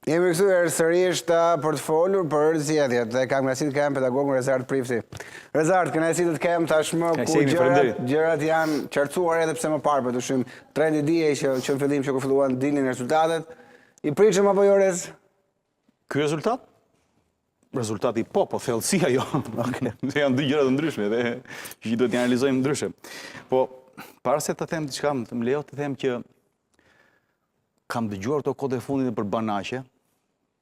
Jemi kthyer sërish për të folur për zgjedhjet dhe kam kënaqësi të kem pedagogun Rezart Prifti. Rezart, kënaqësi të të kem tashmë ku gjërat, gjërat janë qartësuar edhe pse më parë padyshim trendi dihej që që në fillim që kur filluan dilnin rezultatet. I pritshëm apo jo Rez? Ky rezultat? Rezultati po, po thellësia jo. Okay. Janë dy gjëra të ndryshme dhe që duhet t'i analizojmë ndryshe. Po para se të them diçka, më lejo të them që Kam dëgjuar këto kohët e fundit nëpër banaqe,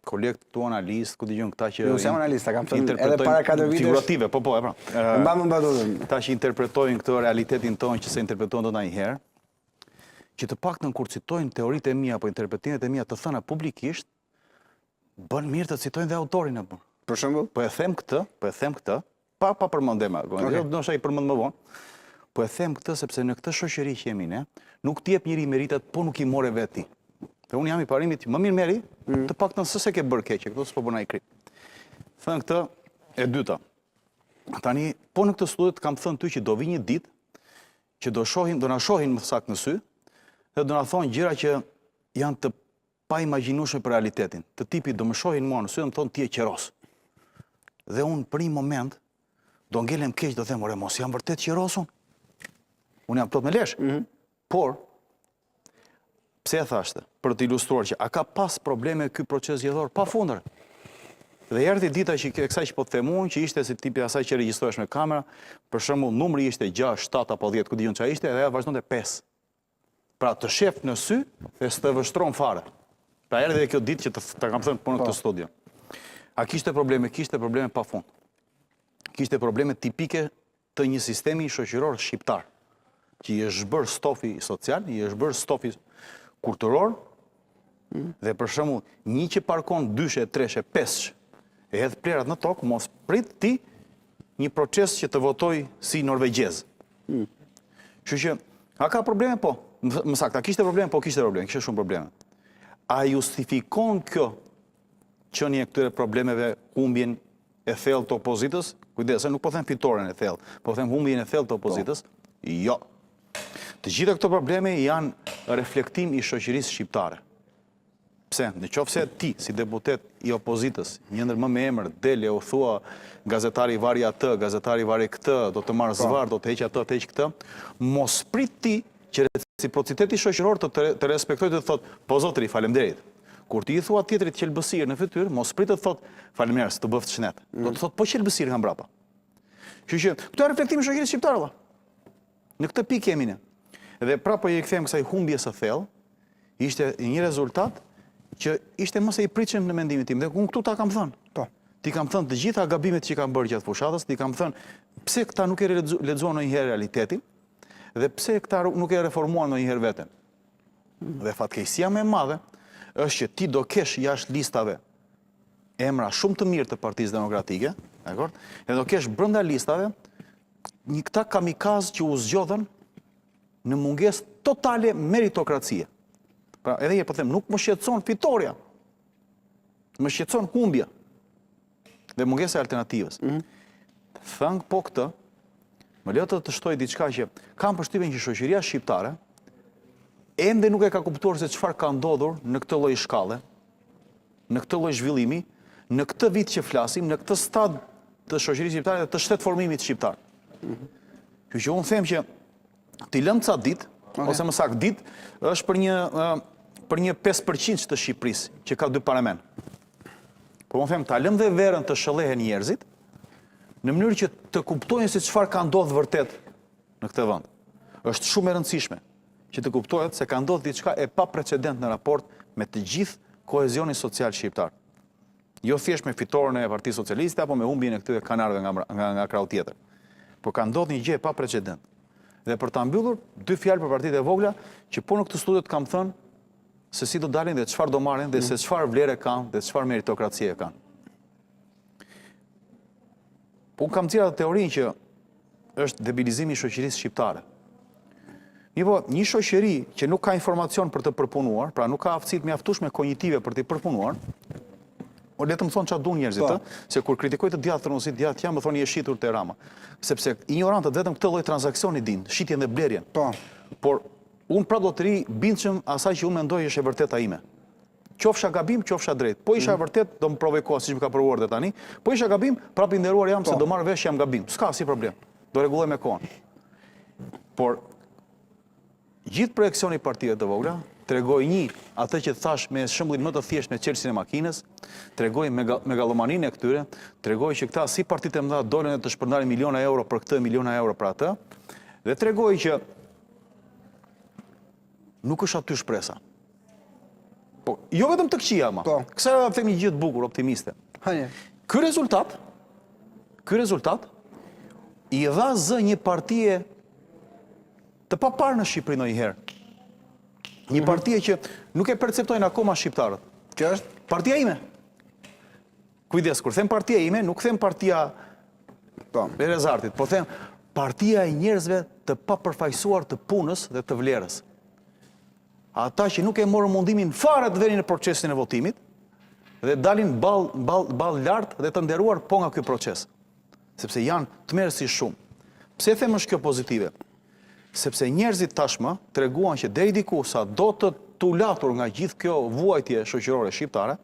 kolegë tu analistë, ku dëgjon këta që Jo, s'jam analist, ta kam thënë edhe para 4 vitesh. Figurative, po po, e pra. E mban mend batutën. Këta që interpretojnë këtë realitetin tonë që s'e interpretojnë dot ndonjëherë, që të paktën kur citojnë teoritë e mia apo interpretimet e mia të thëna publikisht, bën mirë të citojnë dhe autorin apo. Për shembull? Po e them këtë, po e them këtë, pa pa përmend emra, okay. jo, ndoshta i përmend më vonë. Po e them këtë sepse në këtë shoqëri që jemi ne, nuk të jep njeri meritat po nuk i more vetë ti. Dhe unë jam i parimit më mirë merri, mm. të paktën se s'e ke bërë keq, këto s'po bën ai krim. Thënë këtë, e dyta. Tani, po në këtë studio të kam thënë ty që do vi një ditë që do shohin, do na shohin më saktë në sy dhe do na thonë gjëra që janë të paimagjinueshme për realitetin. Të tipit do më shohin mua në sy dhe më thonë ti je qeros. Dhe unë për një moment do ngelem keq do them ore mos jam vërtet qeros unë. Unë jam plot me lesh. Mm -hmm. Por pse e thashë? Për të ilustruar që a ka pas probleme ky proces zgjedhor pafund. Dhe erdhi dita që e kësaj që po të them unë, që ishte si tipi asaj që regjistrohesh me kamera, për shembull numri ishte 6, 7 apo 10, ku di unë çfarë ishte, edhe ajo vazhdonte 5. Pra të shef në sy dhe s'të vështron fare. Pra erdhi dhe kjo ditë që të, të kam thënë po në këtë po. studio. A kishte probleme? Kishte probleme pa fund. Kishte probleme tipike të një sistemi shoqëror shqiptar, që i është bërë stofi social, i është bërë stofi kulturor, mm. dhe për shembull, një që parkon dyshe, treshe, pesëshe, e hedh plehrat në tokë, mos prit ti një proces që të votojë si norvegjez. Mm. Kështu që, a ka probleme? Po. Më saktë, a kishte probleme? Po, kishte probleme, kishte shumë probleme. A justifikon kjo qenie e këtyre problemeve humbjen e thellë të opozitës? Kujdes, se nuk po them fitoren e thellë, po them humbjen e thellë të opozitës. Po. Jo. Të gjitha këto probleme janë reflektim i shoqërisë shqiptare. Pse, në qoftë se ti, si deputet i opozitës, një ndër më me emër, del e u thua gazetari vari atë, gazetari vari këtë, do të marrë po. zvarrë, do të heq atë, të heq këtë, mos prit ti që reciprociteti shoqëror të të respektojë të thotë, po zotëri, faleminderit. Kur ti i thua tjetrit qelbësirë në fytyrë, mos prit të thotë, faleminderit, të bëftë shnet. Mm. Do të thotë po qelbësirë nga mbrapa. Kështu që këto janë reflektimi i shoqërisë shqiptare valla. Në këtë pikë jemi ne. Dhe prapë po i kthehem kësaj humbjes së thellë, Ishte një rezultat që ishte më se i pritshëm në mendimin tim. Dhe unë këtu ta kam thënë. Po. T'i kam thënë të gjitha gabimet që kam bërë gjatë fushatës, t'i kam thënë pse këta nuk e lexuan ndonjëherë realitetin dhe pse këta nuk e reformuan ndonjëherë veten. Dhe fatkeqësia më e madhe është që ti do kesh jashtë listave emra shumë të mirë të Partisë Demokratike, dakord? Dhe do kesh brenda listave një këta kamikazë që u zgjodhën në mungesë totale meritokracie. Pra, edhe një herë po them, nuk më shqetëson fitorja. Më shqetëson humbja. Dhe mungesa e alternativës. Mm -hmm. Thënë po këtë, më lejo të të shtoj diçka që kam përshtypjen që shoqëria shqiptare ende nuk e ka kuptuar se çfarë ka ndodhur në këtë lloj shkalle, në këtë lloj zhvillimi, në këtë vit që flasim, në këtë stad të shoqërisë shqiptare dhe të shtetformimit shqiptar. Mm -hmm. Kështu që unë them që t'i lëmë ca ditë, okay. ose më saktë ditë, është për një për një 5% të Shqipërisë që ka dy paremend. Po unë them ta lëmë dhe verën të shëllehen njerëzit në mënyrë që të kuptojnë se çfarë ka ndodhur vërtet në këtë vend. Është shumë e rëndësishme që të kuptohet se ka ndodhur diçka e paprecedent në raport me të gjithë kohezionin social shqiptar. Jo thjesht me fitoren e Partisë Socialiste apo me humbjen e këtyre kanarëve nga nga nga krahu tjetër. Por ka ndodhur një gjë e paprecedent. Dhe për ta mbyllur, dy fjalë për partitë e vogla që po në këtë studio të kam thënë se si do dalin dhe çfarë do marrin dhe se çfarë vlere kanë dhe çfarë meritokracie kanë. Po unë kam nxjerrë atë teorinë që është debilizimi i shoqërisë shqiptare. Mirëpo, një shoqëri që nuk ka informacion për të përpunuar, pra nuk ka aftësi të mjaftueshme kognitive për të përpunuar, o le të më thonë çfarë duan njerëzit, po. ë, se kur kritikoj të djathtën unë si djathtë jam, më thonë je shitur te Rama. Sepse injorantët vetëm këtë lloj transaksioni dinë, shitjen dhe blerjen. Po. Por unë prapë do të rri bindshëm asaj që unë mendoj është e vërteta ime. Qofsha gabim, qofsha drejt. Po isha mm. vërtet, do më provoj koha siç më ka provuar dhe tani. Po isha gabim, prapë i nderuar jam se po. do marr vesh jam gabim. S'ka asnjë problem. Do rregulloj me kohën. Por gjithë projeksioni i partive të vogla tregoi një, atë që thashë me shembullin më të thjeshtë me çelësin e makinës, tregoi megallomaninë e këtyre, tregoi që këta si partitë e mëdha dolën e të shpërndarin miliona euro për këtë, miliona euro për atë, dhe tregoi që nuk është aty shpresa. Po, jo vetëm të këqija ama. Po. Kësaj radhe them një gjë të bukur, optimiste. Hajde. Ky rezultat, ky rezultat i dha zë një partie të paparë në Shqipëri ndonjëherë. Një mhm. partie që nuk e perceptojnë akoma shqiptarët. Që është? Partia ime. Kujdes, kur them partia ime, nuk them partia po. e Rezartit, po them partia e njerëzve të papërfaqësuar të punës dhe të vlerës. Ata që nuk e morën mundimin fare të venin në procesin e votimit dhe dalin ballë ballë ballë lart dhe të nderuar po nga ky proces. Sepse janë tmerrësisht shumë. Pse them është kjo pozitive? Sepse njerëzit tashmë treguan që deri diku sa do të tulatur nga gjithë kjo vuajtje shoqërore shqiptare,